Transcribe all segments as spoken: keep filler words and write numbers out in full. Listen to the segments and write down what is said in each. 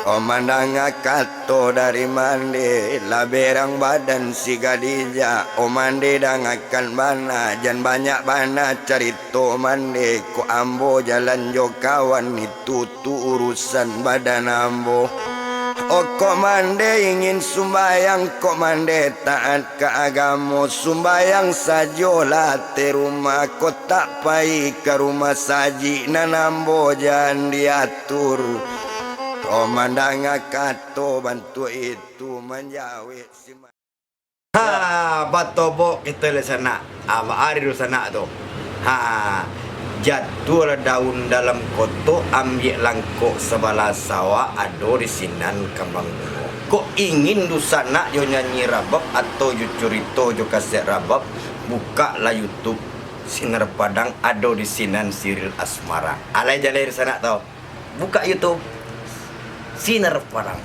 Oh mandanga kato dari mande, lah berang badan si Khadijah. Oh mande dangakan bana, jan banyak bana carito mande, kok ambo jalan jo kawan itu tu urusan badan ambo. Oh kok mande ingin sumbayang, kok mande taat ka agamo, sumbayang sajolah ateh rumah, kok tak pai ka rumah sajik, nan ambo jan diatur. Oh mandanga kato bantuak itu, manjawek si ma- Ha, batobok kito lai sanak. Ha, baa ari dulu sanak tu. Ha, jatuahlah daun dalam kotok, ambiak langkok sabalah sawah, ado di sinan kambang bungo. Kok ingin dunsanak jo nyanyi rabab atau jo curito jo kaset rabab, bukaklah YouTube Sinar Padang, ado di sinan Siril Asmara. Alai jaleh dunsanak tau. Bukak YouTube Sinar Padang.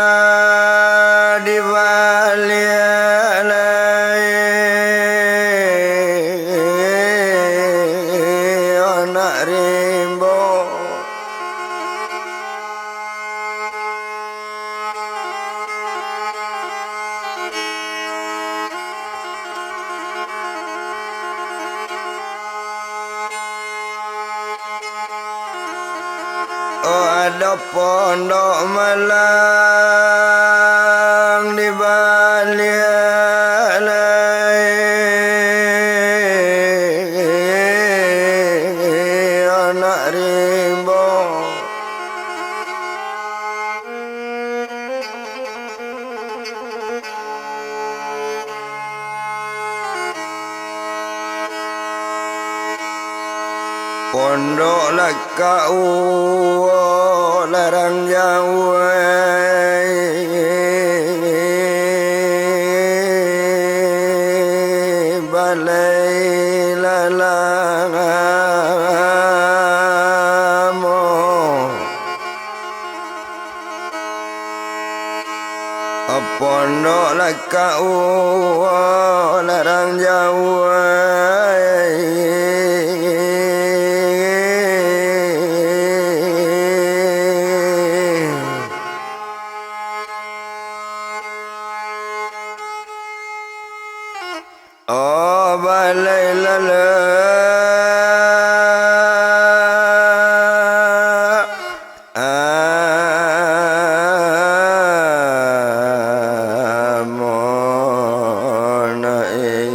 Alah, dibaliak lai anak rimbo. Oh, ado pondok malang dibaliak lai anak rimbo. Pondok Lakak Uwo larang jauah, balai lalang amo. Pondok Lakak Uwo larang jauah. Oh, balai lalang amon ai.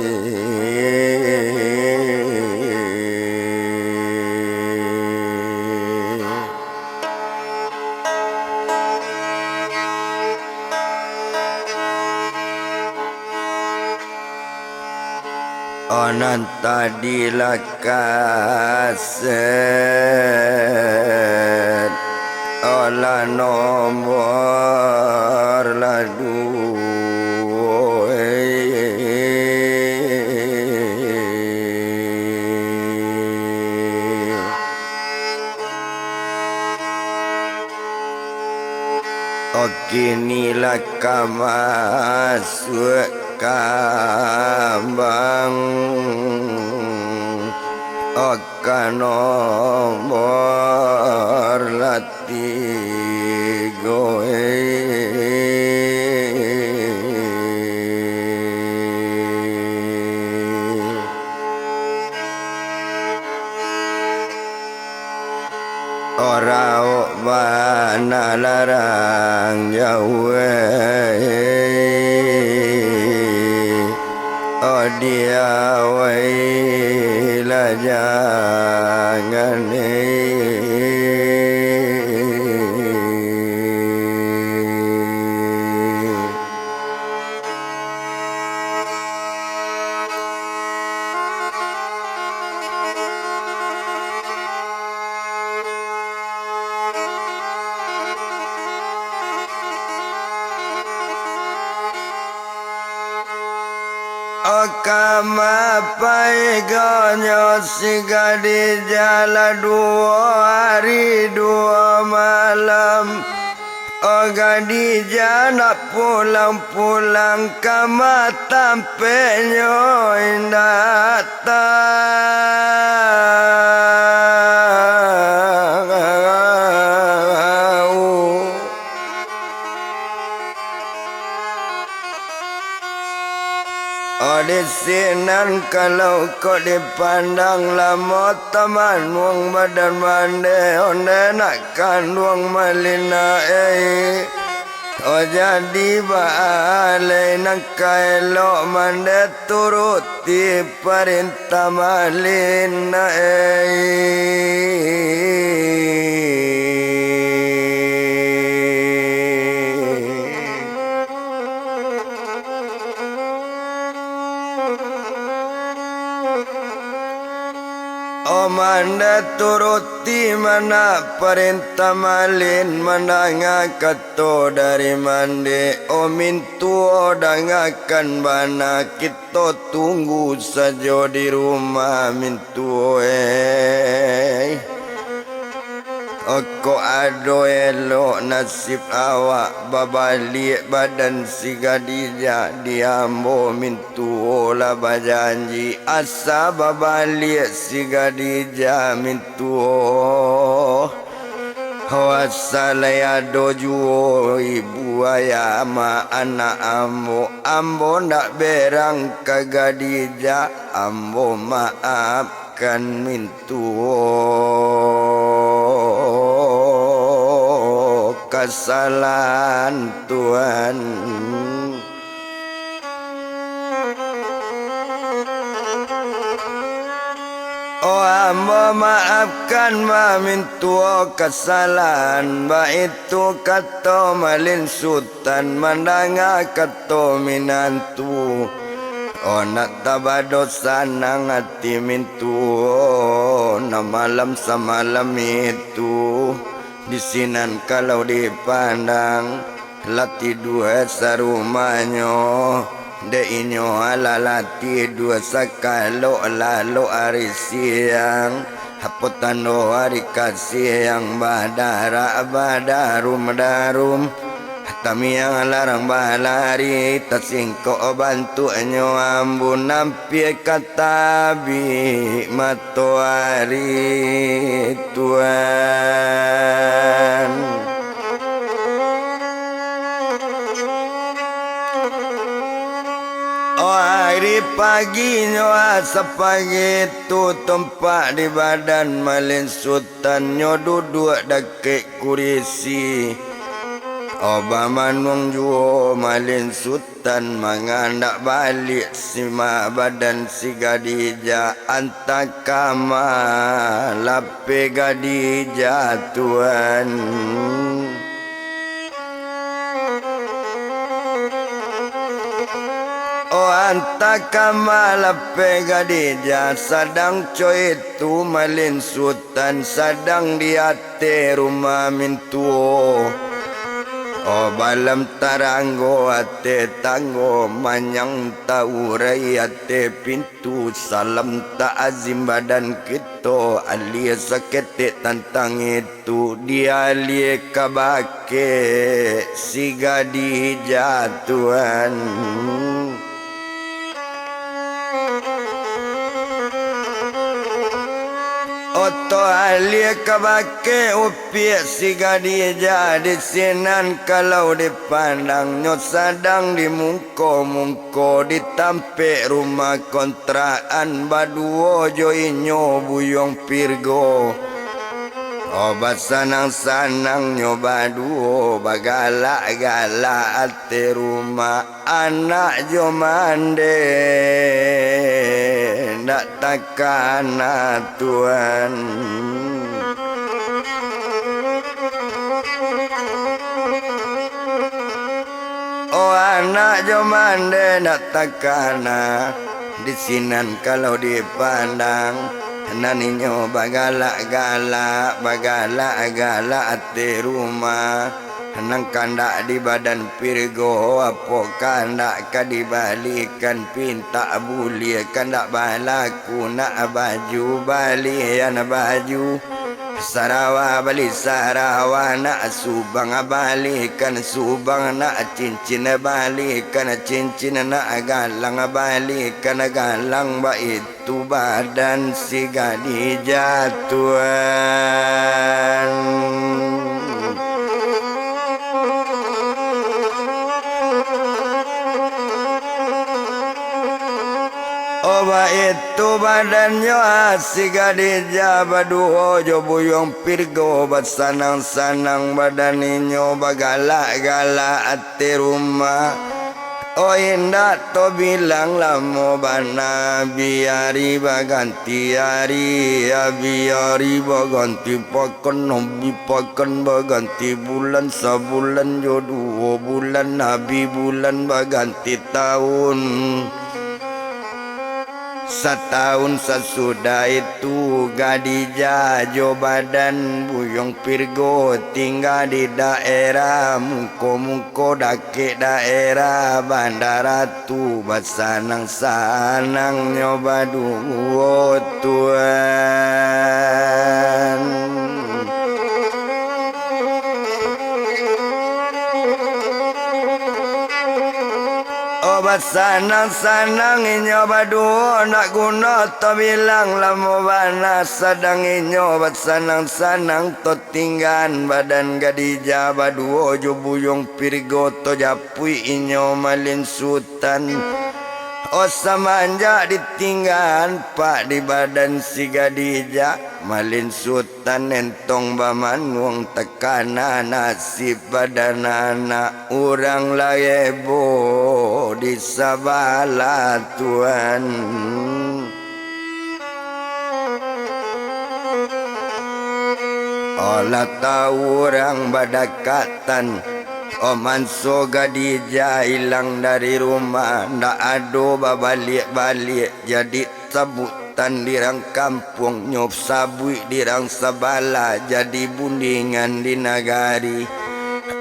Oh, nan tadi lah kaset, oh, lah nombor lah duo. Kini lah ka masuak kambang, ka nombor lah tigo. Anak larang jauah, oh, di awai lah jangan, eh. Kama paigonyo si Khadijah lah duo ari duo malam. Oh, Khadijah ndak pulang-pulang ka ma tampeknyo indak tau. Oh, di sinan kalau kok dipandang lamo tamanuang badan mande, onde nak kanduang malin na, eh. Oh, jadi baalai nan ka elok mande turuti parentah malin na, eh. Oh, mande turuti ma nak parentah malin, mandanga kato dari mande. Oh, mintuo dangakan bana, kito tunggu sajo di rumah, mintuo, eh. Kok ado elok nasib awak babaliak badan si Khadijah, di ambo mintuo lah bajanji, asa babaliak si Khadijah mintuo. Ho, asa lai ado juo ibu ayah ma anak ambo, ambo ndak berang ka Khadijah, ambo maaf kan mintuo kasalahan Tuhan. Oh, ambo maafkan ma mintuo kasalahan, baitu kato Malin Sutan mandanga kato minantu. Oh, nak tabado sanang ati mintuo, nan malam samalam itu, di sinan kalau dipandang, lah tidua sarumahnyo, dek inyo alah lah tidua sakalok lalok ari siang. Apo tando ari ka siang badarak badarum-darum. Tamiang larang balari, tasingkok bantuaknyo ambun ampia ka tabik matoari, Tuan. Oh, ari paginyo asa pagi tu, tompak di badan Malin Sutan nyo duduak dakek kurisi. Oh, bamanuang juo Malin Sutan mangandak baliak si ma badan si Khadijah, antah kama lapeh Khadijah, Tuan. Oh, antah kama lapeh Khadijah, sadang co itu Malin Sutan sadang di ateh rumah mintuo. Oh, balam taranggo ateh tanggo, manyang taurai ateh pintu, salam ta'azim badan kito, alie saketek tantang itu, di alie kabakeh si Khadijah, Tuan. Oto alie kabakeh upiak si Khadijah, di sinan kalau dipandang nyo sadang dimungko-mungko di tampek rumah kontrakan baduo jo inyo buyuang Pirgo. Oh, basanang-sanangnyo baduo, bagalak-galak ateh rumah, anak jo mande ndak takana, Tuan. Oh, anak jo mande ndak takana, di sinan kalau dipandang, nan inyo bagalak-galak, bagalak-galak ateh rumah, nan kandak di badan Pirgo, apo kandak ka dibalikan, pintak buliah, kandak balaku, nak baju, balian baju. Sarawa bali sarawa, nak subang balikan subang, nak cincin balikan cincin, nak galang balikan galang, baitu badan si gadih jatuah. Oh, baitu badannyo, ah, si Khadijah baduo jo Buyuang Pirgo, basanang-sanang badan inyo, bagalak-galak ateh rumah. Oh, indak tabilang lamo bana, abi ari baganti ari, abi ari baganti pakan, abi pakan baganti bulan, sabulan jo duo bulan, abi bulan baganti taun. Sataun sasudah itu, Khadijah jo badan Buyuang Pirgo tingga di daerah, muko-muko dakek daerah bandara tu, basanang-sanangnyo baduo, Tuan. Oh, basanang-sanang inyo baduo, ndak guno tabilang lamo bana, sadang inyo basanang-sanang, tatinggaan badan Khadijah baduo jo Buyuang Pirgo, tajapuik inyo malin Sutan. Oh, samanjak ditinggaan pak di badan si Khadijah, malin Sutan Tan entong bamanuang, takana nasib badan anak urang lah heboh di sabalah, Tuan. Alah tau urang badakatan, oh, manso Khadijah ilang dari rumah, ndak ado babaliak-baliak, jadi sabutan di rang kampuang, nyo sabuik di rang sabalah, jadi bundingan di nagari.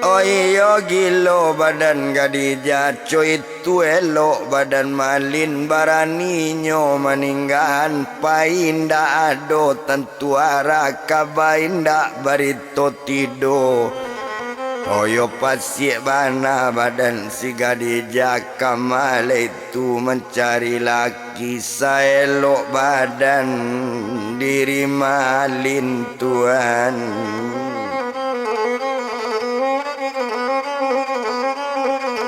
Oh iyo, gilo badan Khadijah, co itu elok badan malin, baraninyo maninggaan, pai indak ado tantu arah, kaba indak barito tido. Oyo pasiak bana badan si Khadijah, ka ma lai tu mancari laki saelok badan diri malin, Tuan.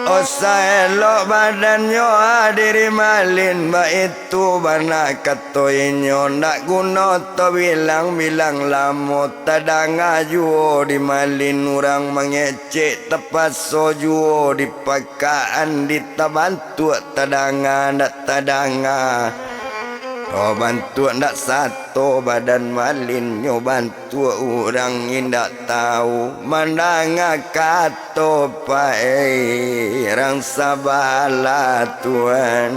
Oh, saelok badannyo, ah, diri malin, baitu bana kato inyo, ndak guno tabilang-bilang lamo, tadanga juo di malin urang mangecek, tapaso juo di pakaan, di tabantuak tadanga ndak tadanga. Oh, bantuak ndak sato badan malin, nyo bantuak urang indak tau, mandanga kato pai rang sabalah, Tuan.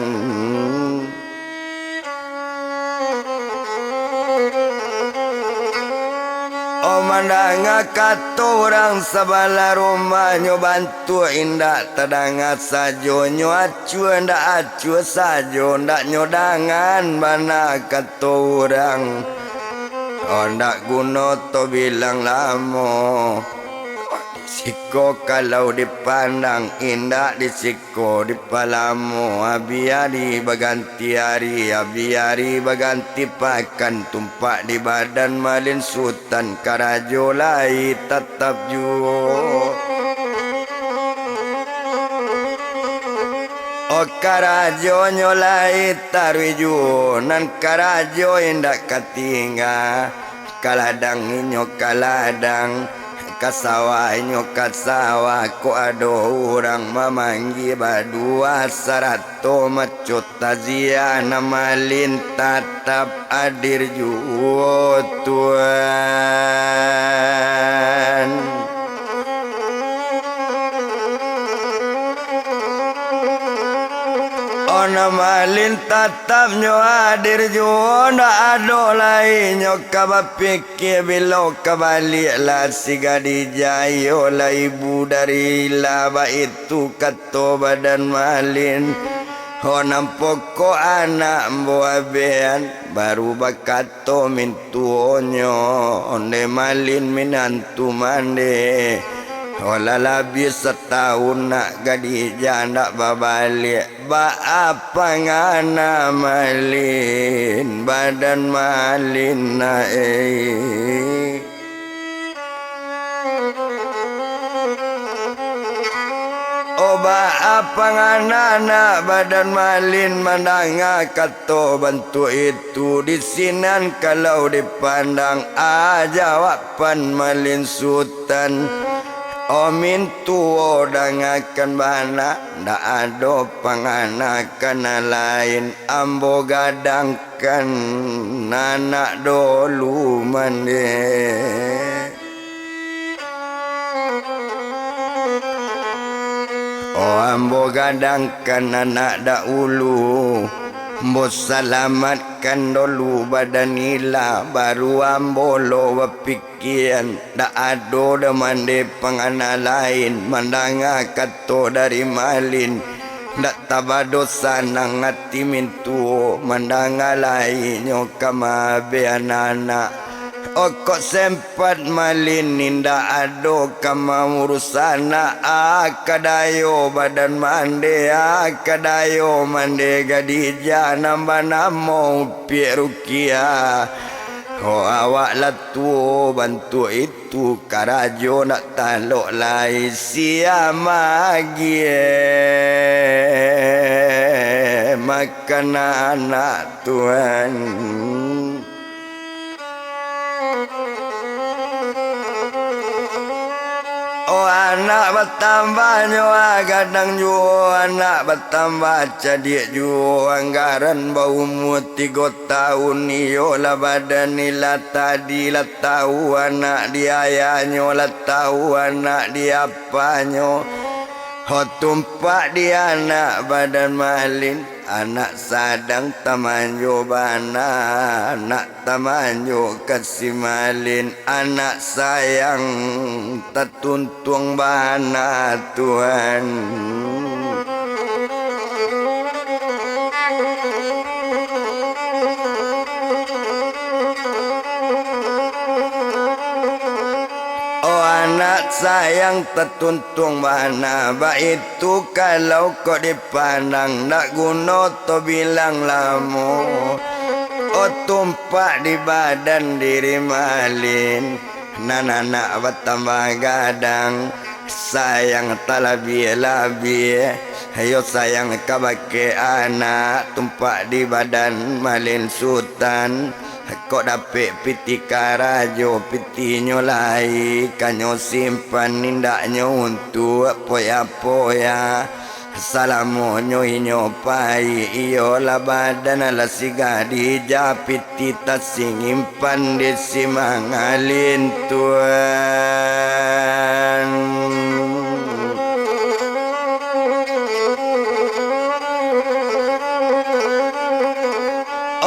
Oh, mandanga kato urang sabalah rumah, nyo bantuak indak tadanga sajo, nyo acua indak acua sajo, ndak nyo dangan bana kato urang. Oh, ndak guno tabilang lamo. Siko kalau dipandang indak di siko dipalamo, abi ari baganti ari, abi ari baganti pakan, tumpak di badan malin Sutan, karajo lai tatap juo. Oh, karajonyo lai taruih juo, nan karajo indak katingga. Ka ladang inyo ka ladang, ka sawah inyo ka sawah, kok ado urang mamanggia baduo sarato maco taziah, nan malin tatap hadir juo, Tuan. Oh, nan malin tatap nyo hadir juo, ndak ado lai nyo ka bapikia bilo ka baliak lah si Khadijah, iyo lah ibu dari lah, baitu kato badan malin. Oh, nan pokok anak ambo abeh an, baru bakato mintuonyo, ondeh malin minantu mandeh. Oh, lah labiah satahun nak Khadijah ndak babaliak. Baa pangana malin, badan malin na, eh. Oh, baa pangana nak badan malin mandanga kato bantuak itu, di sinan kalau dipandang, ah, jawaban malin Sutan. Oh, mintuo dangakan bana, ndak ado pangana ka nan lain, ambo gadang kan anak dolu mandeh. Oh, ambo gadangkan anak dahulu, ambo salamatkan dolu badan ila, baru ambo lo bapikian, ndak ado doh mandeh pangana lain, mandanga kato dari malin. Ndak tabado sanang ati mintuo, mandanga lai nyo ka maabeh anak-anak. Okok sempat malin indak ado ka maurusan, ah, ka dayo badan mandeh, ah, ka dayo mandeh Khadijah nan banamo Upiak Rukiah. Oh, awak lah tuo bantuak itu. Tu karajo ndak talok lai, sia magiah makan anak Tuan. Oh, anak batambah nyo gadang juo, anak batambah cadiak juo, anggaran baumua tigo tahun, iyolah badan ni lah tadi lah tahu anak di ayahnyo, lah tahu anak di apahnyo. Ho, tumpak di anak badan malin, anak sadang tamanjo bana, anak tamanjo ka si malin, anak sayang tatuntuang bana Tuan. Oh, anak sayang tatuntuang bana, baitu kalau kok dipandang, ndak guno to bilang lamo. Oh, tumpak di badan diri malin, nan anak batambah gadang, sayang talabiah-labiah, yo sayang kabake anak, tumpak di badan malin Sutan. Kok dapek pitih karajo, pitihnyo lai ka nyo simpan, indaknyo untuak poya-poya. Salamonyo inyo pai, iyolah badan lah si Khadijah, pitih tasinyimpan di si malin Tuan.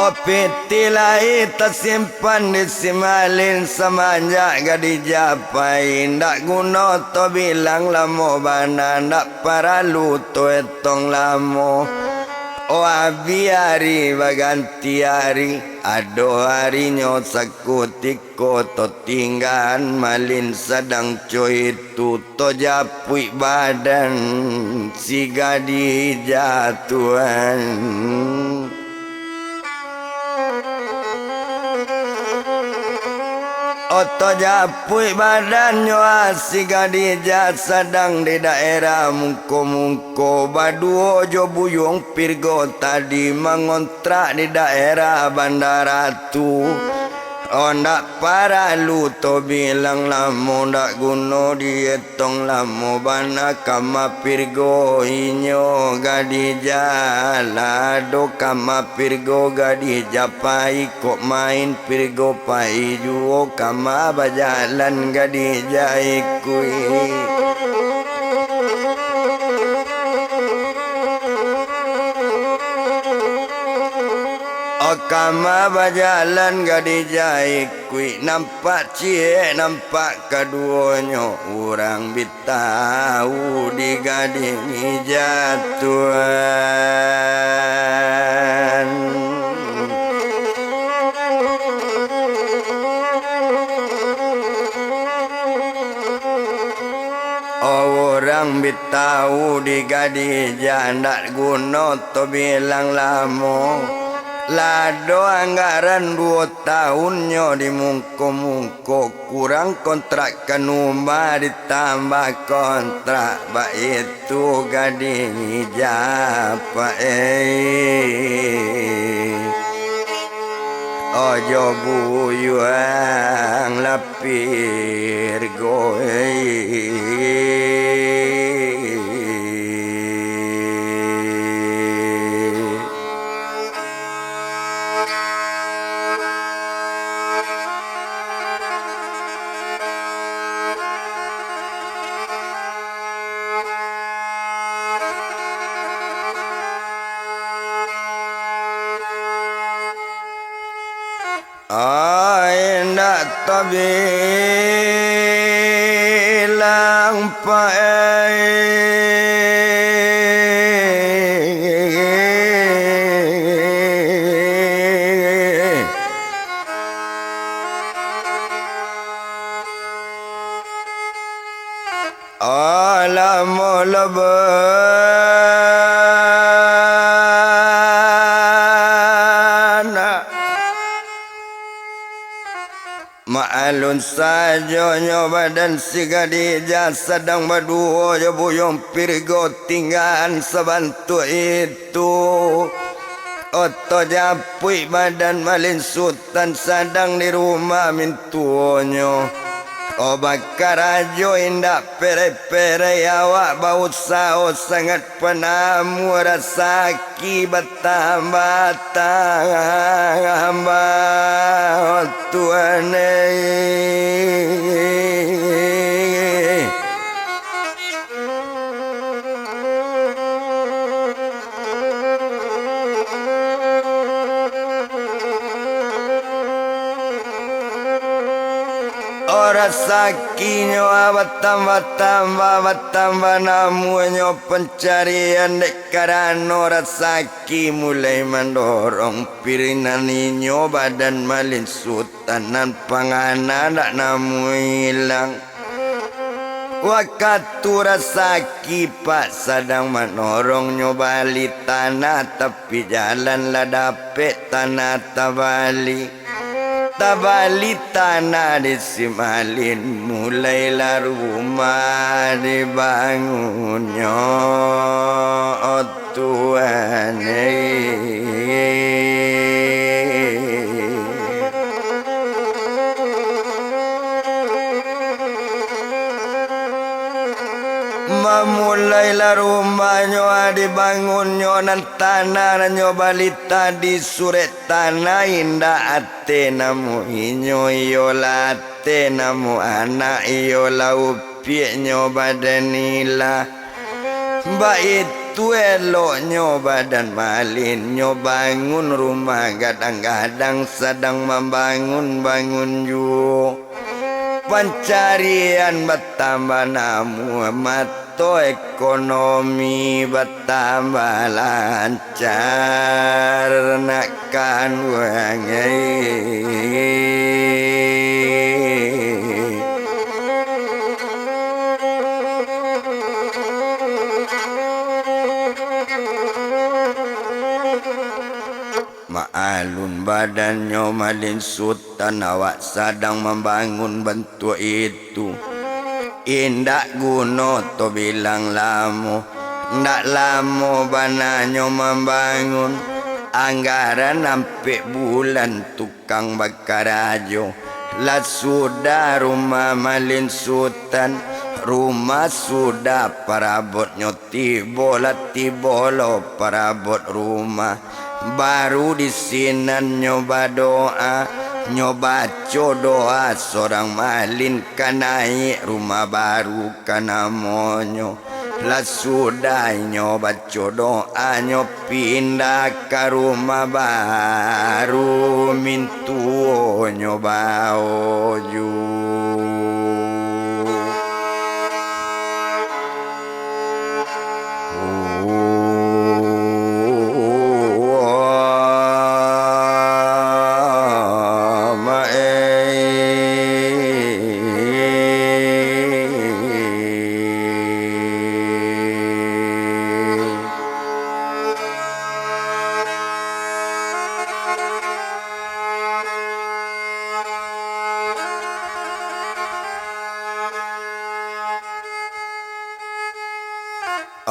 Oh, pitih lai tasimpan di si malin, samanjak Khadijah pai, indak guno to bilang lamo bana, indak paralu to etong lamo. Oh, abih ari baganti ari, ado arinyo sakutiko to tinggaan malin sadang co itu, to japuik badan si Khadijah Tuan. Oh, to japuik badannyo, ah, si Khadijah sadang di daerah Mungko-Mungko, baduo jo Buyuang Pirgo tadi mangontrak di daerah Bandara tu. Oh, ndak paralu to bilang lamo, ndak guno dietong lamo bana. Kama pirgo inyo gadih ja, lah ado kama pirgo gadih ja pai, kok main pirgo pai juo, kama bajalan gadih ja ikuik. Oh, kama bajalan gadih ja ikuik, nampak ciek, nampak kaduonyo, urang bi tau di gadih ja, Tuan. Oh, urang bi tau di gadih ja, ndak guno to bilang lamo. Lah ado anggaran duo taunnyo di mungko-mungko, kurang kontrak ka umah ditambah kontrak, baitu gadih ja, Pak, eh. Ojo buyuang lah pirgo, eh. Ai, ndak tabilang, Pak, eh. Alah, mo leban. Maalun sajo nyo badan si gadih ja, sadang baduo jo buyuang pirgo tinggaan sabantuak itu. Oto japuik badan Malin Sutan sadang di rumah mintuonyo. Oh, bakarajo indak pereh-pereh awak, bausaho sangat panamu, rasaki batambah-tambah, Tuan, eh. Oh, rasakinyo batambah-tambah, batambah namuanyo pancarian, dek karano rasaki mulai mandorong pirinan inyo badan Malin Sutan nan pangana ndak namuah ilang. Wakatu rasaki pak sadang manorong nyo bali tanah, tapi jalan lah dapek tanah tabali. Tabali tanah di si Malin, mulailah rumah dibangunnyo, oh Tuhan, eh. Mamulailah rumahnyo, ah, dibangunnyo nan tanah nan nyo bali tadi, surek tanah indak ate namuah inyo, iyolah ate namuah anak, iyolah upiaknyo badan ilah. Baitu eloknyo badan Malin, nyo bangun rumah gadang-gadang, sadang mambangun-bangun juo. Pancarian batambah namuah, mato ekonomi batambah lancar, nak kanuang, eh. Maalun badannyo Malin Sutan, awak sadang mambangun bantuak itu. Indak guno to bilang lamo, ndak lamo bananyo mambangun. Anggaran ampek bulan tukang bakarajo, lah sudah rumah Malin Sutan, rumah sudah parabotnyo tibo, lah tibo lo parabot rumah. Baru di sinan nyo badoa, nyo baco doa sorang malin ka naiak rumah baru ka namonyo. Lah sudah inyo baco doa, nyo pindah ka rumah baru, mintuo nyo baojo.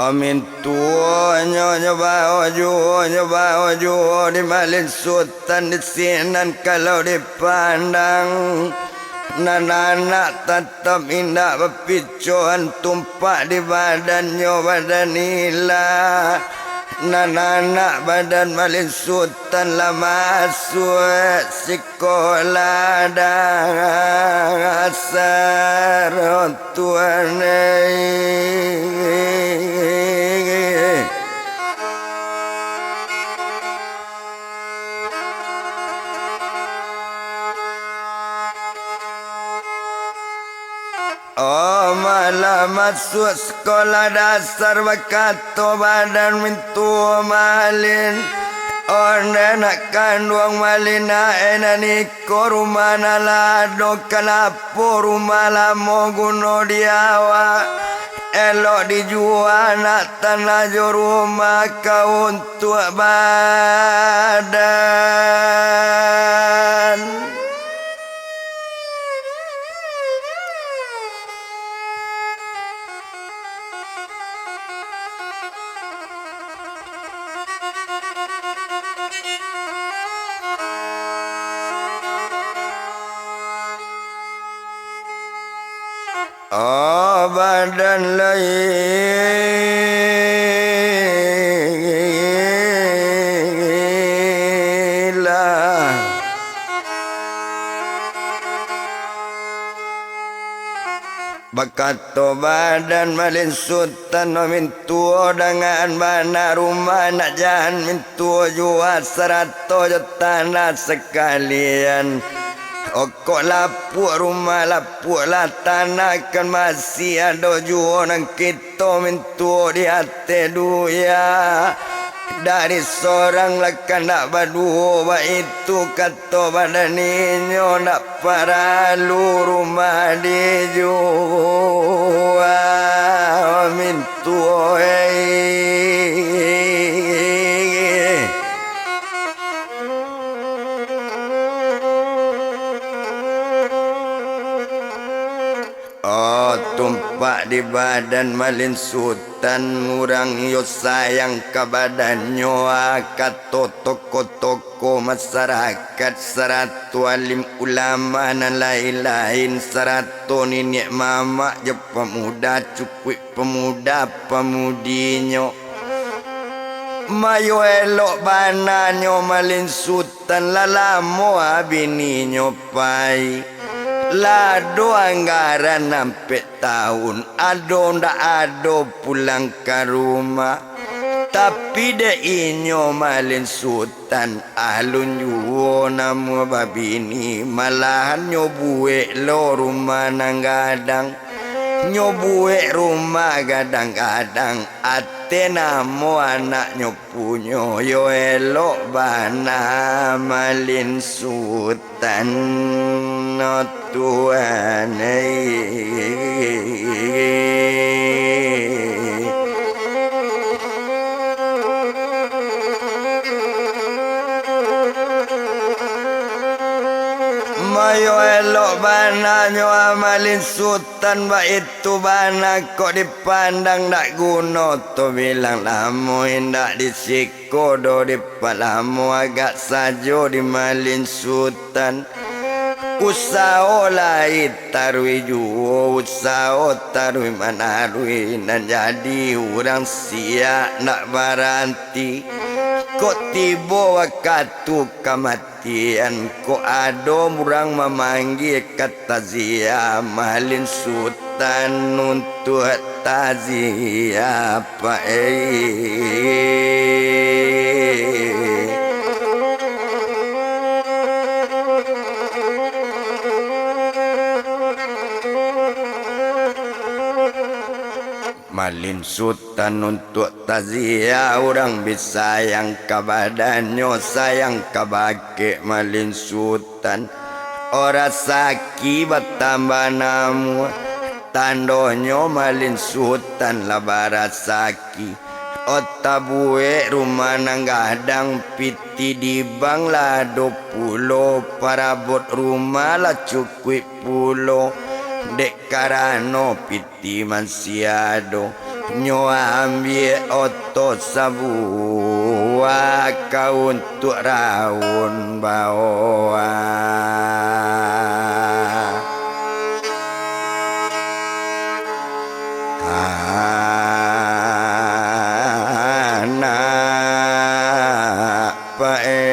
Amin tuo nyo, nyo bao juo, nyo bao juo di Malin Sutan di sinan kalau dipandang. Nan anak tatap indak bapicoan, tumpak di badannyo badan ilah. Nan anak badan Malin Sutan lah masuak sikolah dasar, tuan ai. Oh, malah masuak sikolah dasar, bakato badan mintuo malin. Onde nak kanduang malin, nak enan iko rumah nan lah ado, kalapo rumah lamo guno di awak. Elok dijua nak tanah jo rumah ka untuak badan. Oh, badan lai lah. Bakato badan Malin Sutan, mintuo dangaan bana rumah nak jan mintuo jua sarato jo tanah sakalian. Okok lapuak rumah, lapuak lah tanah, kan masih ado juo nan kito mintuo di ateh dunia. Dari sorang lah kandak baduo, baitu kato badan inyo, ndak paralu rumah dijua, mintuo ai. Oh, tumpak di badan Malin Sutan, urang iyo sayang ka badannyo, ah, kato tokoh-tokoh masarakat, sarato alim ulama nan lain-lain, sarato niniak mamak jo pamuda cukuik pamuda-pamudinyo. Mayo elok bananyo Malin Sutan, lah lamo ah bininyo pai. Lah ado anggaran ampek taun, ado ndak ado pulang ka rumah. Tapi dek inyo Malin Sutan, alun juo namuah babini, malahan nyo buek lo rumah nan gadang. Nyo buek rumah gadang-gadang, ateh namo anaknyo punyo, yo elok bana Malin Sutan, tuan ai. Ayo elok bana nyo Malin Sutan, baitu bana kok dipandang dak guno, tabilang lamo indak disiko doh, dipalamo agak sajo di Malin Sutan. Usaho lai taruih juo, usaho taruih manaruih, nan jadi urang siak ndak baranti. Kok tibo wakatu kamatian, kok ado urang mamanggie ka taziah, Malin Sutan untuak taziah, Pak, eh. Malin Sutan untuak taziah, urang bi sayang ka badannyo, sayang ka bakeh Malin Sutan. O rasaki batambah namuah, tandonyo Malin Sutan lah barasaki. O tabuek rumah nan gadang, pitih di bank lah ado pulo, parabot rumah lah cukuik pulo, dek karano pitih ti masih ado, nyo ambiak oto sabuah ka untuak raun baoa. Anak Pae.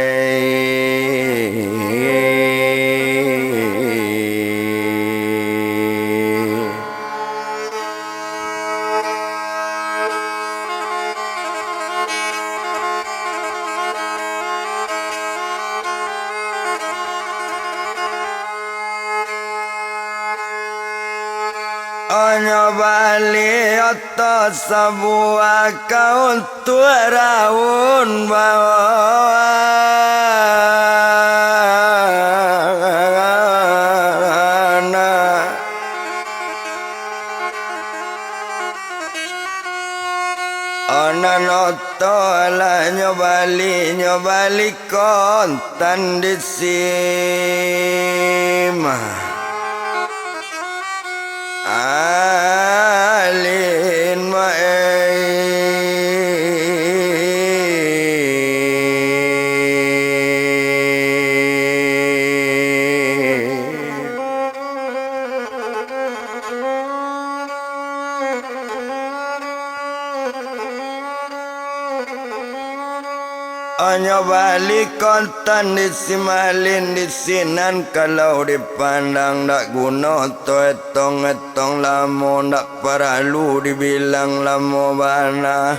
Onyo bali oto sabuah ka untuak raun baoa. Onan oto lah nyo bali, nyo bali kontan di sima. Alin Mae. Onyo bali kontan di si Malin di sinan, kalau dipandang dak guno, toetong-etong lamo, dak paralu dibilang lamo bana.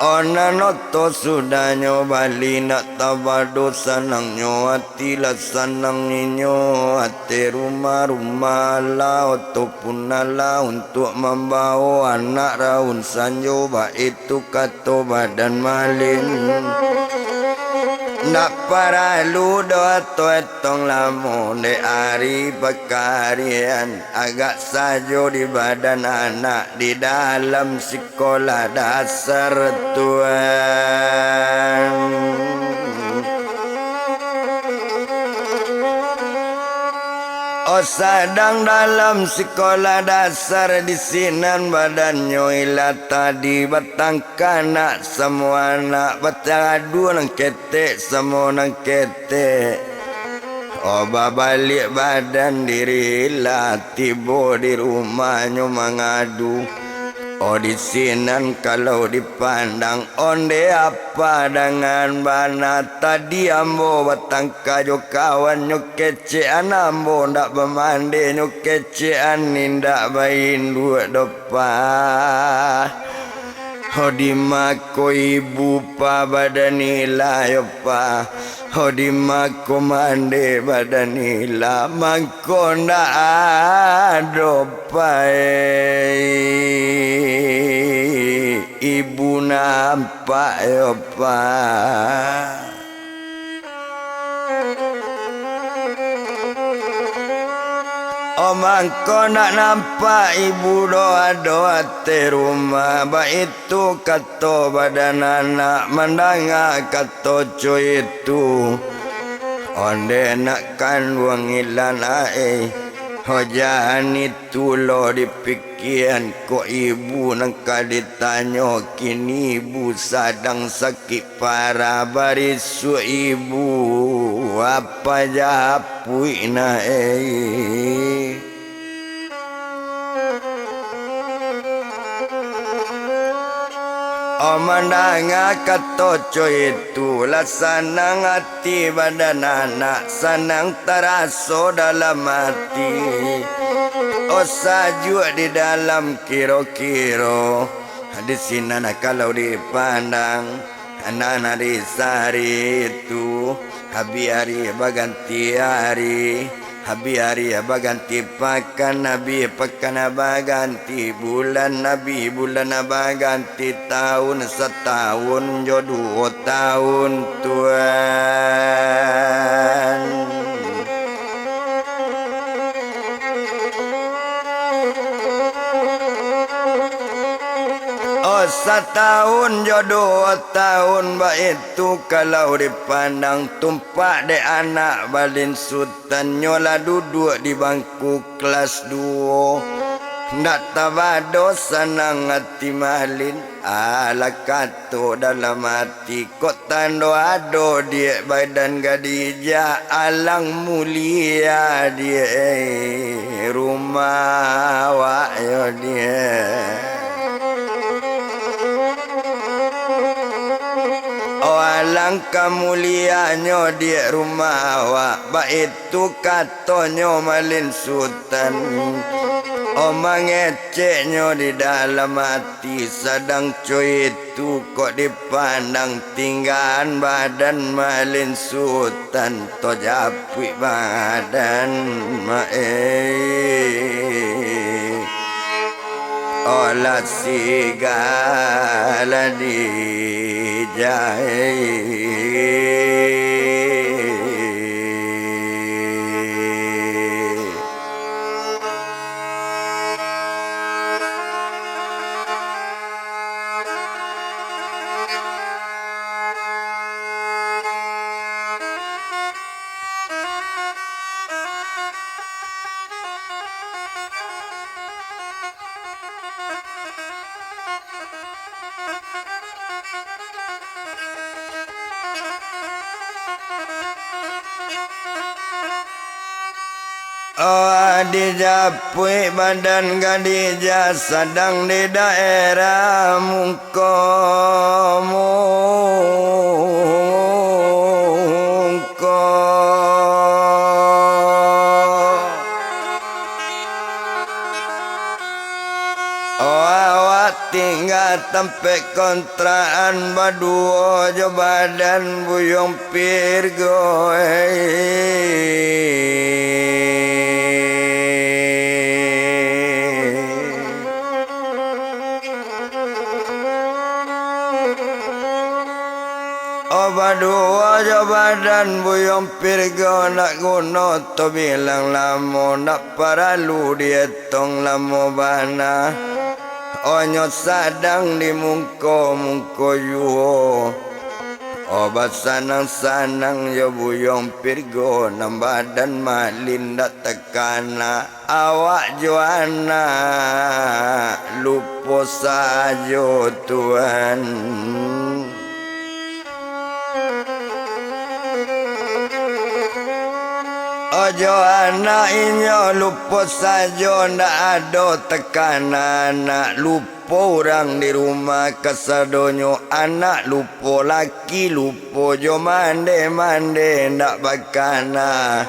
Onan oto sudahnyo bali, ndak tabado sanangnyo ati, lah sanang inyo ati, rumah-rumah lah oto pun alah untuak mambao anak raun sanjo, baitu kato badan Malin. Ndak paralu doh toetong lamo, dek ari pakarian, agak sajo di badan anak di dalam sikolah dasar tu. O, sadang dalam sikolah dasar di sinan badannyo ilah tadi, batangka nak samo anak, batadu nan ketek samo nan ketek. O, babaliak badan diri ilah, tibo di rumahnyo mangadu. O, di sinan kalau dipandang, onde apa dangan bana, tadi ambo batangka jo kawan, nyo kecekan ambo ndak bamande, nyo kecekan indak bainduak doh, Pa. O, dima ko ibu, Pa, badan ilah yo, Pa. O, dima ko mande badan ilah, mangko ndak ado, Pa, eh, ibu nampak yo, Pa. O, mangko ndak nampak ibu doh ado ateh rumah, baitu kato badan anak mandanga kato co itu. Ondeh nak kanduang ilan ae, ho jan itu lo dipikian, kok ibu nan ka ditanyo, kini ibu sadang sakik parah, barisuak ibu, apa japuik na e. Oh, mandanga kato co itu, lah sanang ati badan anak, sanang taraso dalam ati. Oh, sajuak di dalam kiro-kiro, di sinan kalau dipandang. Nan ari sari tu, habih ari baganti ari, habih ari baganti pakan, habih pakan baganti bulan, habih bulan baganti taun, sataun jo duo taun, Tuan. Oh, sataun jo duo taun baitu, kalau dipandang tumpak dek anak Malin Sutan, nyo lah duduak di bangku kelas duo. Ndak tabado sanang ati Malin, alah kato dalam ati, kok tando ado diak badan gadih, alang mulia diak, eh, rumah awak yo diak. Oh, alangkah mulianyo diak rumah awak, baitu katonyo Malin Sutan. Oh, mangeceknyo di dalam ati, sadang co itu kok dipandang tinggaan badan Malin Sutan, to japuik badan mak eh. Olah sigala dijahit. Oh, dijapuik badan gadih, sadang di daerah mungko-mungko. Oh, awak tingga tampek kontrakan baduo jo badan Buyuang Pirgo, eh. Oh, baduo jo badan Buyuang Pirgo, ndak guno to bilang lamo, ndak paralu dietong lamo bana. Oh, nyo sadang di mungko-mungko juo. Oh, basanang-sanang jo Buyuang Pirgo, nan badan Malin ndak takana. Awak jo anak lupo sajo, Tuan. Ojo anak inyo lupo sajo, ndak ado takana anak, lupo urang di rumah kasadonyo, anak lupo, laki lupo, jo mande-mande ndak bakana.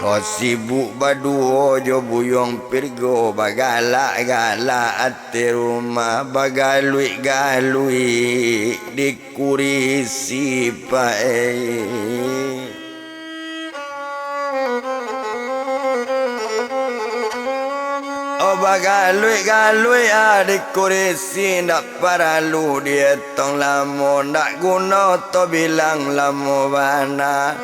Ho sibuk baduo jo Buyuang Pirgo, bagalak-galak ateh rumah, bagaluik-galuik di kurisi pae. Oh, bagaluik-galuik ah di kurisi, ndak paralu dietong lamo, ndak guno to bilang lamo bana.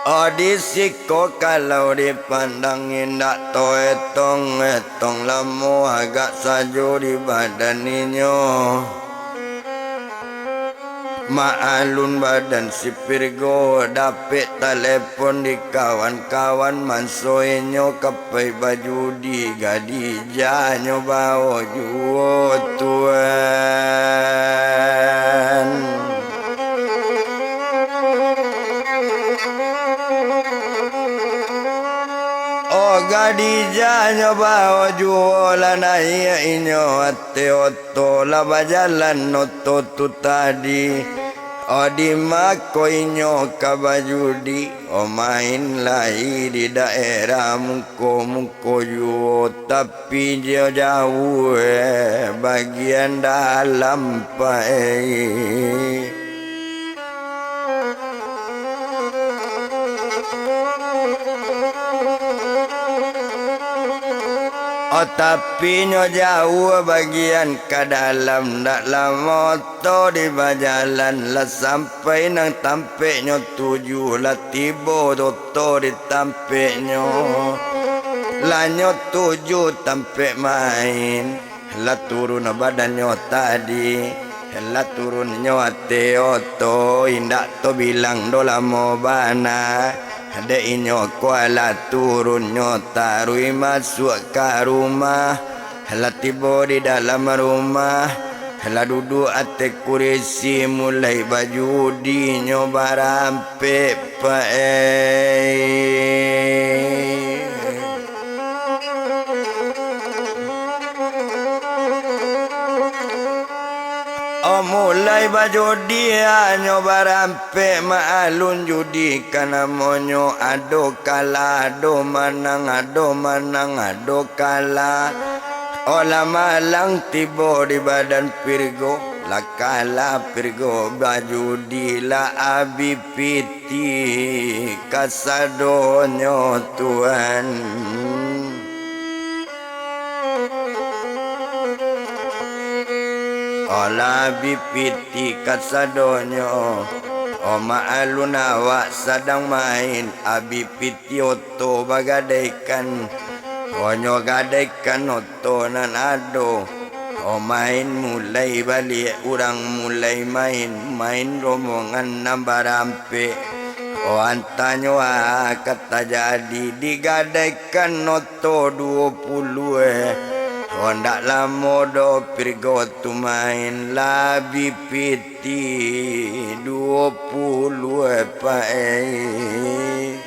Oh, di siko kalau dipandang, indak to etong-etong lamo, agak sajo di badan inyo. Maklun badan si Pirgo dapek talepon di kawan-kawan, manso inyo ka pai bajudi, Gadijah nyo bao juo, tuan. Oh, Gadijah nyo bao juo, lah naiak inyo ateh oto, lah bajalan oto tu tadi. Oh, di mako inyo ka bajudi, oh, main lai di daerah muko-muko juo, tapi jo jauah, eh, bagian dalam pai. Oh, tapi nyo jauah bagian ka dalam, ndak lamo oto di bajalan, lah sampai nan tampeknyo tuju, lah tibo oto di tampeknyo. Lah nyo tuju tampek main, lah turun badannyo tadi, lah turunnyo ateh oto, indak tabilang doh lamo bana. Dek inyo ko lah turunnyo taruih masuak ka rumah, lah tibo di dalam rumah, lah duduak ateh kurisi, mulai bajudinyo barampek, Pak, eh. Oh, mulai bajudi, ah, nyo barampek, maklun judi ka namonyo, ado kalah, ado manang, ado manang, ado kalah. Oh, lah malang tibo di badan Pirgo, lah kalah Pirgo bajudi, lah abih piti kasadonyo, tuan. Oh, lah abih piti kasadonyo. Oh, maklun awak sadang main, abih piti oto bagadaikan. Oh, nyo gadaikan oto nan ado. Oh, main mulai baliak, urang mulai main, main rombongan nan barampek. Oh, antanyo, ah, ka tajadi, digadaikan oto duo puluah, eh. Oh, ndak lamo doh Pirgo tu main, lah abih piti duo puluah, eh, Pak, eh.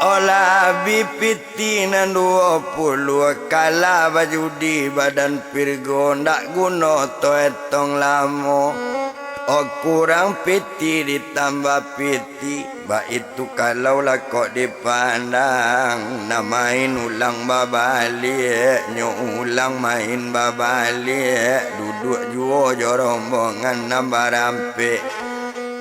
Oh, lah abih piti nan duo puluah, kalah bajudi badan Pirgo, ndak guno oto etong lamo. Oh, kurang piti ditambah piti, baitu kalau lah kok dipandang, nan main ulang babaliak, nyo ulang main babaliak, duduak juo jo rombongan nan barampek.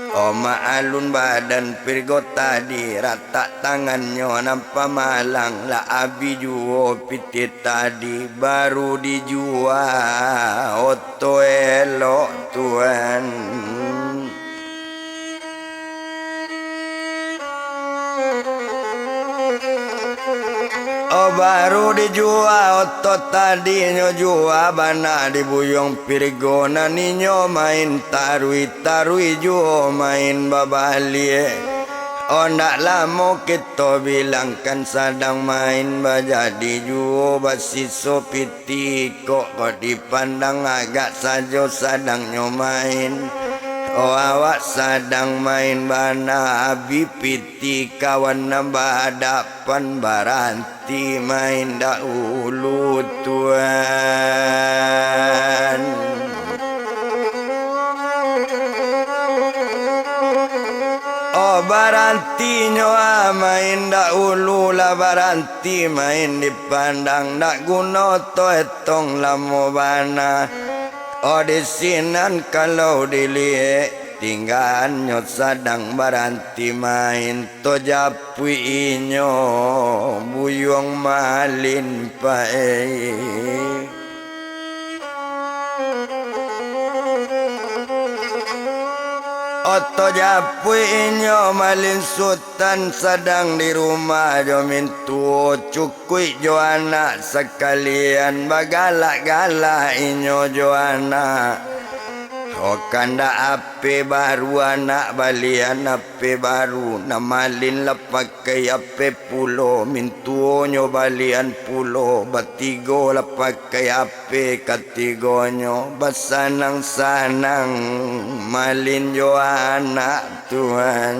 Oh, maklun badan Pirgo tadi, ratak tangannyo nan pamalang, lah abih juo piti tadi, baru dijua oto elok, tuan. Oh, baru dijua oto tadi, nyo jua bana di buyuang Pirgo, nan inyo main taruih-taruih juo, main babaliak. Oh, ndak lamo kito bilangkan sadang main, bajadi juo basiso piti. Kok, kok dipandang agak sajo sadangnyo main. Oh, awak sadang main bana, abih piti kawan nan bahadapan, baranti main dahulu, tuan. Oh, barantinyo, ah, main dahulu lah baranti. Ti main dipandang, ndak guno oto etong lamo bana. Oh, di sinan kalau diliek, tinggaannyo sadang baranti main, tajapuik inyo buyuang malin pae. Oto japuik inyo malin Sutan sadang di rumah jo mintuo, cukuik jo anak sakalian, bagalak-galak inyo jo anak. Oh, kandak ape baru anak balian ape baru, nan malin lah pakai ape pulo, mintuonyo balian pulo, batigo lah pakai ape katigonyo, basanang-sanang malin jo anak tuan.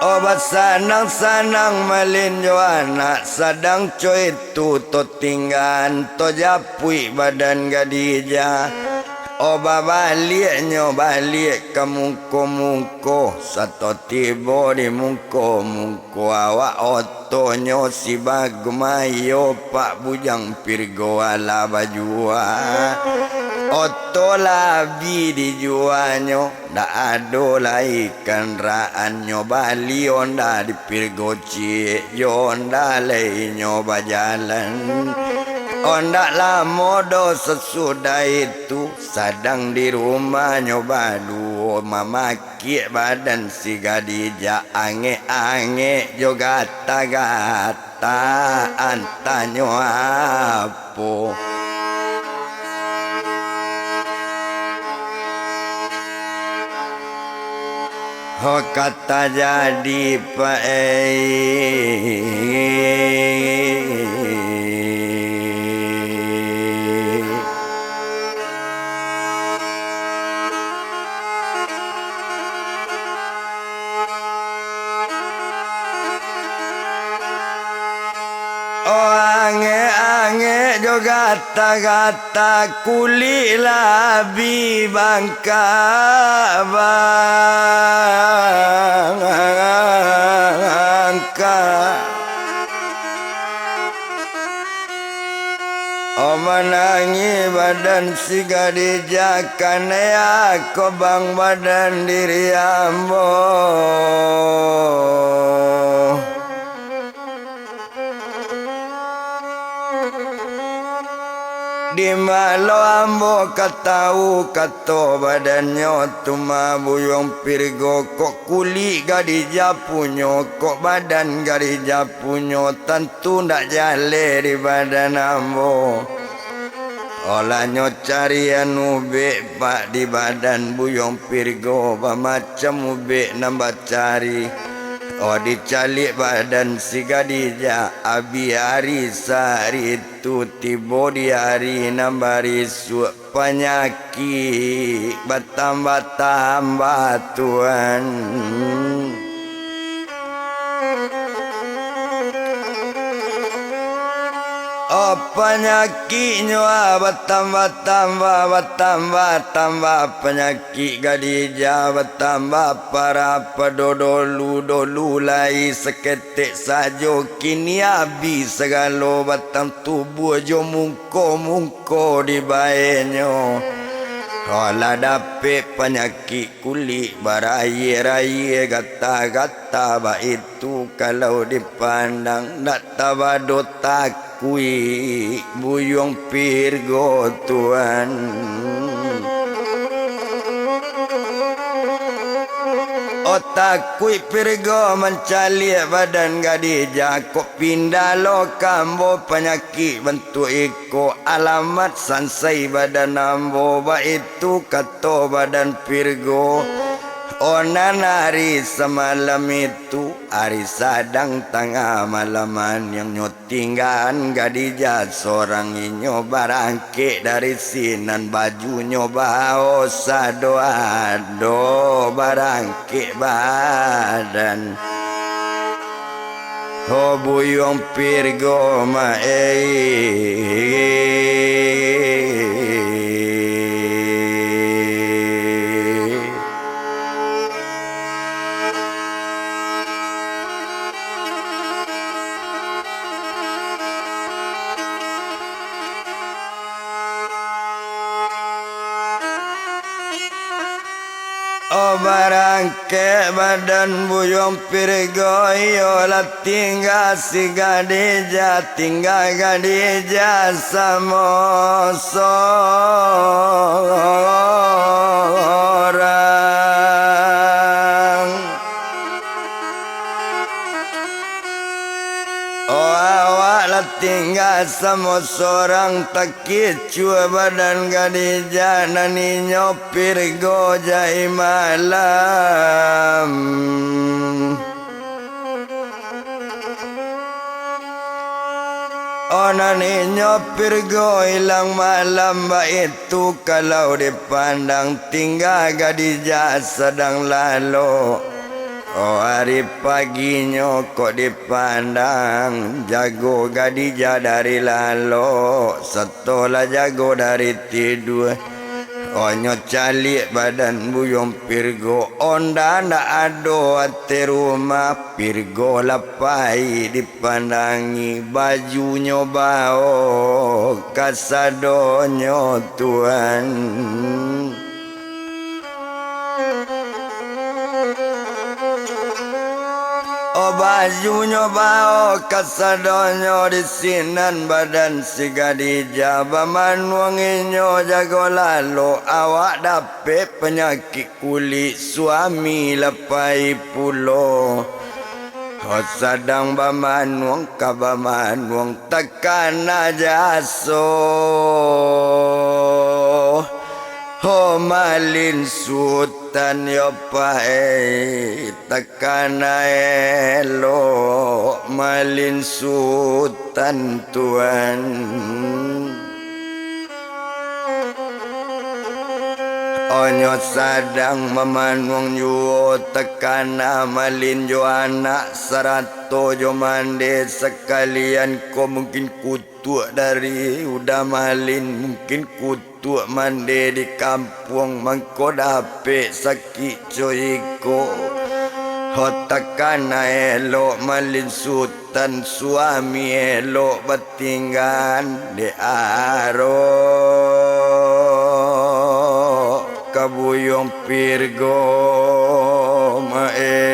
Oh, basanang-sanang malin jo anak, sadang co itu to tinggaan, to japuik badan Gadijah. Oh, babaliaknyo baliak ka mungko-mungko, sato tibo di mungko-mungko awak, otonyo si bagumai, iyo Pak Bujang Pirgo alah bajua. Oto lah abih dijuanyo, ndak ado lai kandaraan, nyo bali onda di Pirgo ciek, jo onda lai nyo bajalan. Ondak lamo doh sasudah itu, sadang di rumahnyo baduo, mamakek badan si Gadijah, angek-angek jo gata-gata, antanyo apo. Ho, ka tajadi, Pak, eh. Oh, angek-angek jo gata-gata, kulik lah abih bangka-bangka. Oh, manangih badan si Gadijah, kanai ako bang badan diri ambo. Di ma lo ambo ka tawu kato badannyo tu mah, Buyuang Pirgo, kok kulik Gadijah punyo, kok badan Gadijah punyo, tantu ndak jaleh di badan ambo. Olah nyo carian ubek, Pak, di badan Buyuang Pirgo, bamacam ubek nan bacari. Oh, dicaliak badan si Gadijah, abih ari sahari tu, tibo di ari nan barisuak, panyakik batambah-tambah, Tuan. Oh, panyakiknyo, ah, batambah-tambah, batambah-tambah panyakik Gadijah, batambah parah pado dolu-dolu lai saketek sajo, kini abih sagalo batang tubuah jo mungko-mungko dibaenyo. Alah dapek panyakik kulik barayie-rayie, gata-gata baitu, kalau dipandang ndak tabado takuik Buyuang Pirgo, Tuan. Oh, takuik Pirgo mancaliak badan Gadijah, kok pindah lo ka ambo panyakik bantuak iko, alamat sansai badan ambo, baitu kato badan Pirgo. Oh, nan ari samalam itu, ari sadang tangah malam, nan nyo tinggaan Gadijah sorang, inyo barangkek dari sinan, bajunyo baosa doa do barangkek badan. Ho Buyuang Pirgo ma, eh. Oh, barangkek badan Buyuang Pirgo, iyo lah tingga si Gadijah, tingga Gadijah samo sorang. Oh, awak lah tingga samo sorang, takicua badan Gadijah, nan inyo Pirgo jai malam. Oh, nan inyo Pirgo ilang malam, baitu kalau dipandang, tingga Gadijah sadang lalok. Oh, ari paginyo kok dipandang, jago Gadijah dari lalok, sato lah jago dari tidua. Oh, nyo caliak badan Buyuang Pirgo, onda ndak ado ateh rumah, Pirgo lah pai dipandangi, bajunyo bao kasadonyo, Tuan. Oh, bajunyo bao kasadonyo, di sinan badan si Gadijah, bamanuang inyo jago lalok, awak dapek panyakik kulik, suami lah pai pulo. Ho, sadang bamanuang ka bamanuang, takana jaso. Ho, Malin Sutan yo pai, takana elok Malin Sutan, Tuan. Oh, nyo sadang mamanuang juo, takana Malin jo anak sarato jo mande sakalian ko, mungkin kutuak dari uda Malin, mungkin kutuak mande di kampuang, mangko dapek sakik co iko. Ho, takana elok Malin Sutan, suami elok batinggan, dek arok ka Buyuang Pirgo, maeh.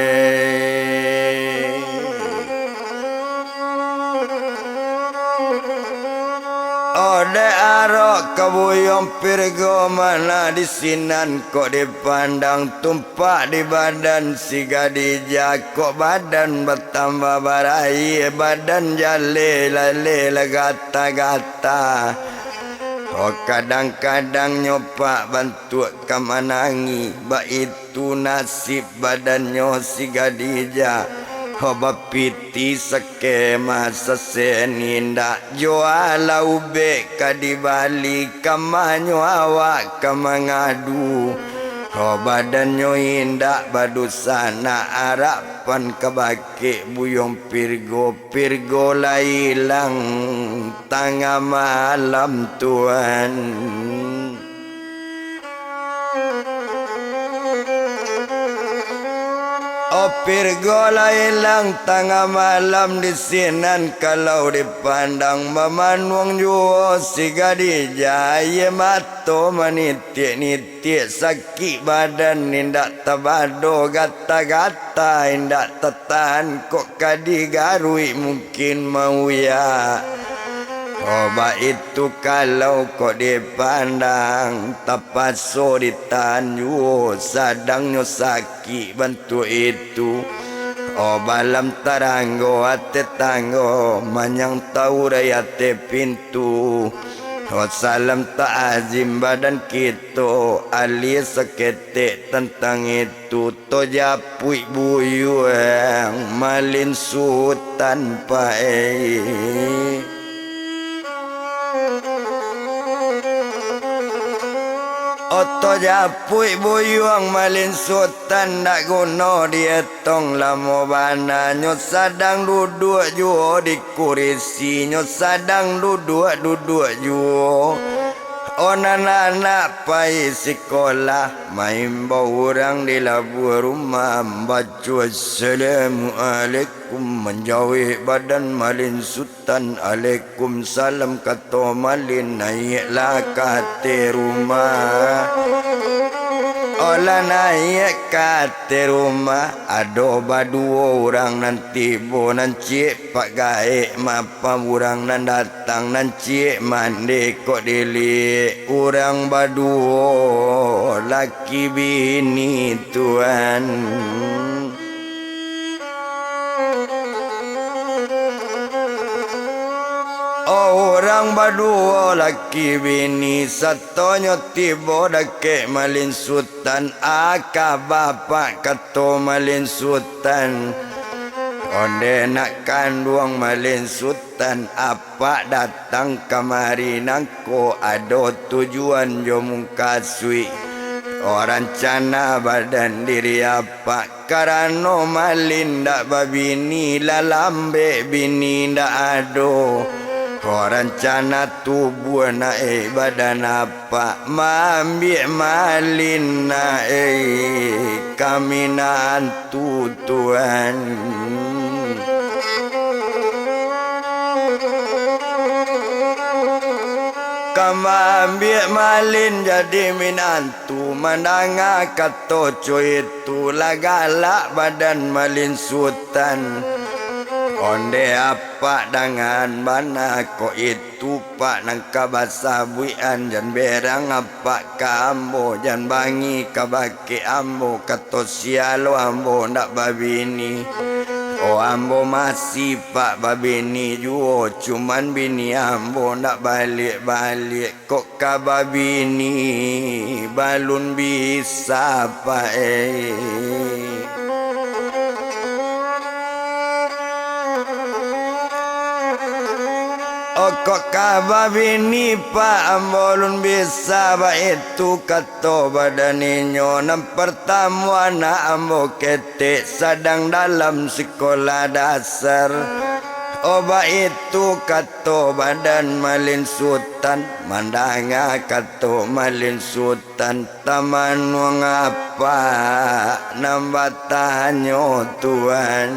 Oh, dek arok ka Buyuang Pirgo, ma nan di sinan kok dipandang, tumpak di badan si Gadijah, kok badan batambah baraia, badan jaleh laleh lah gata-gata. Oh, kadang-kadang nyo pak bantuak ka manangih, baitu nasib badannyo si Gadijah. Ho, bapitih sakemah sasen indak, jua lah ubek ka dibali, ka ma nyo awak ka mangadu. Ho, badannyo indak badosa, nak arapan ka bakeh Buyuang Pirgo, Pirgo lah ilang tangah malam, Tuan. Oh, Pirgo lah ilang tangah malam, di sinan kalau dipandang, mamanuang juo si Gadijah, aia mato manitiak-nitiak, sakik badan indak tabado, gata-gata indak tatahan, kok ka digaruik mungkin mauyak. Oh, baitu kalau kok dipandang, tapaso ditahan juo, sadang nyo sakik bantuak itu. Oh, balam taranggo ateh tanggo, manyang taurai ateh pintu. Oh, salam ta'azim badan kito, alie saketek tantang itu. Tojapuik buyuang Malin Sutan pai. Oh, tojapuik buyuang Malin Sutan, ndak guno dietong lamo bana. Nyo sadang duduak juo di kurisi, nyo sadang duduak-duduak juo. Oh, nan anak pai sikolah, maimbau urang di labuah rumah, mambaco Assalamualaikum, manjawek badan Malin Sutan, Alaikumsalam, kato Malin, naiaklah ka ateh rumah. Olah naiak ka ateh rumah, ado baduo urang nan tibo, nan ciek Pak Gaek maafan urang nan datang, nan ciek mandeh kok diliek urang baduo laki bini tuan. Oh, urang baduo laki bini, satonyo tibo dakek Malin Sutan. Aka bapak kato Malin Sutan, ondeh nak kanduang Malin Sutan, apak datang kamari nangko ado tujuan jo mukasuik. Oh, rancana badan diri apak. Karano Malin ndak babini, lah lambek bini ndak ado. Ho, rancana tubuah nak, eh, badan apak maambiak Malin nak, eh, ka minantu tuan. Ka maambiak Malin jadi minantu. Tu mandanga kato co itu, lah galak badan Malin Sutan. Ondeh apak dangan bana kok itu, pak, nan ka basabuikan, jan berang apak ka ambo, jan bangi ka bakeh ambo, kato sia lo ambo ndak babini. Oh, ambo masih, pak, babini juo, cuman bini ambo ndak baliak-baliak. Kok ka babini balun bisa, pak, eh. Oh, kok ka babini, pak, ambo alun bisa, baitu kato badan inyo. Nan partamo anak ambo ketek, sadang dalam sikolah dasar. Oh, baitu kato badan Malin Sutan. Mandanga kato Malin Sutan, tamanuang apak nan batanyo, tuan.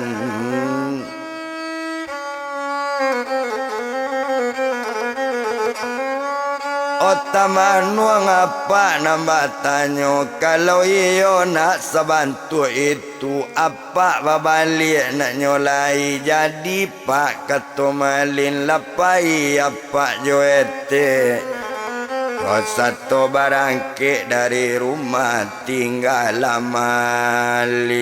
Oh, tamanuang apak nan batanyo, kalau iyo nak sabantuak itu, apak babaliak naknyo lai, jadi pak, kato Malin, lah pai apak jo etek. Ko sato barangkek dari rumah, tinggalah Malin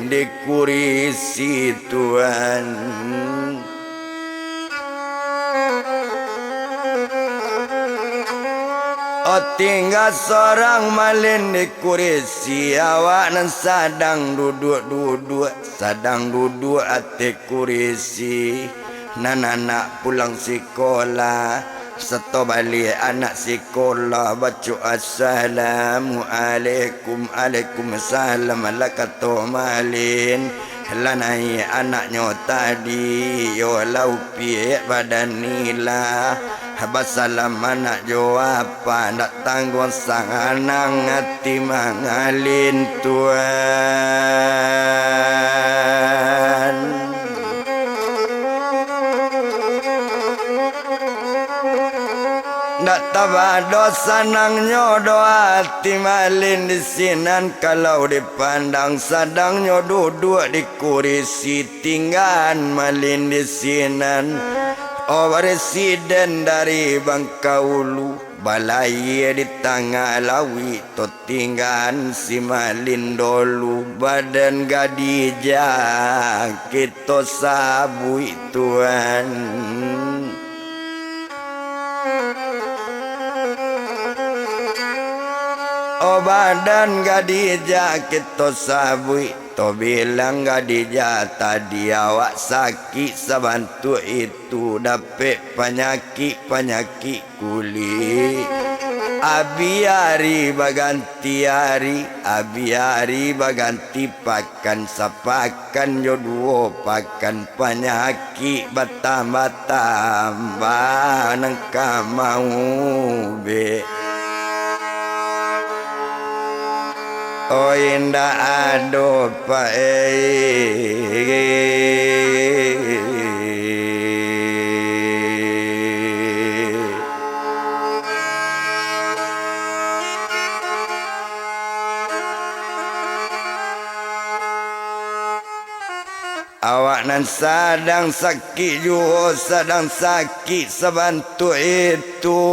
di kurisi, tuan. Oh, tingga sorang Malin di kurisi, awak nan sadang duduak-duduak, sadang duduak ateh kurisi. Nan anak pulang sikolah, sato baliak anak sikolah baco, "Assalamualaikum." "Alaikumsalam," lah kato Malin. Lah naiak anaknyo tadi, yo lah upiak badan ni lah. Basalam anak jo apak, ndak tangguang sanang ati Malin, tuan. Ndak tabado sanangnyo doh ati Malin di sinan, kalau dipandang sadangnyo duduak di kurisi, tinggaan Malin di sinan. Oh, presiden dari Bangkaulu, balayia di tangah lauik, to tinggaan si Malin dolu, badan gadijah kito sabuik, tuan. Oh, badan gadijah kito sabuik, to bilang gadijah tadi, awak sakik sabantuak itu, dapek panyakik-panyakik kulik. Abih ari baganti ari, abih ari baganti pakan, sapakan jo duo pakan, panyakik batambah-tambah nan ka maubek. Oh, indak ado, pak, eh. Nan sadang sakik juo, sadang sakik sabantuak itu.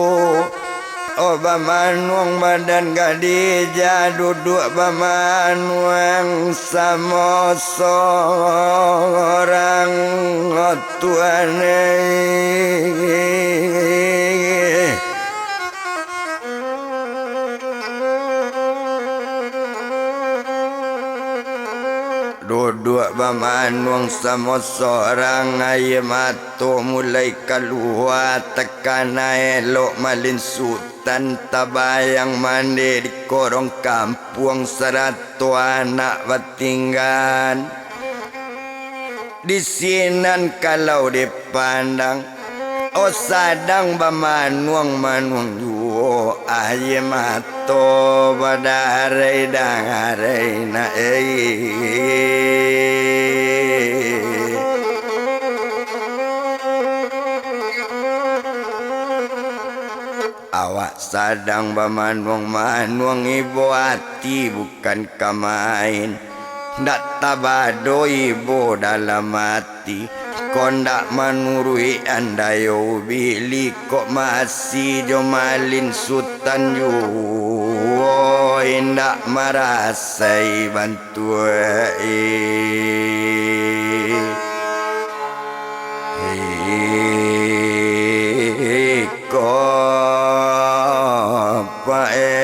Oh, bamanuang badan gadija, duduak bamanuang samo sorang, oh Tuhan eh. Duduak bamanuang samo sorang, aia mato mulai kalua, takana elok malin Sutan tabayang mandeh di korong kampuang sarato anak batinggan. Di sinan kalau dipandang, oh, sadang bamanuang-manuang juo, aia mato badarai-darai nak, eh. Awak sadang bamanuang-manuang ibo ati, bukan ka main. Ndak tabado ibo dalam ati, kok ndak manuruik andayo ubili, kok masi jo malin Sutan juo indak marasai bantuak eh. Iko pae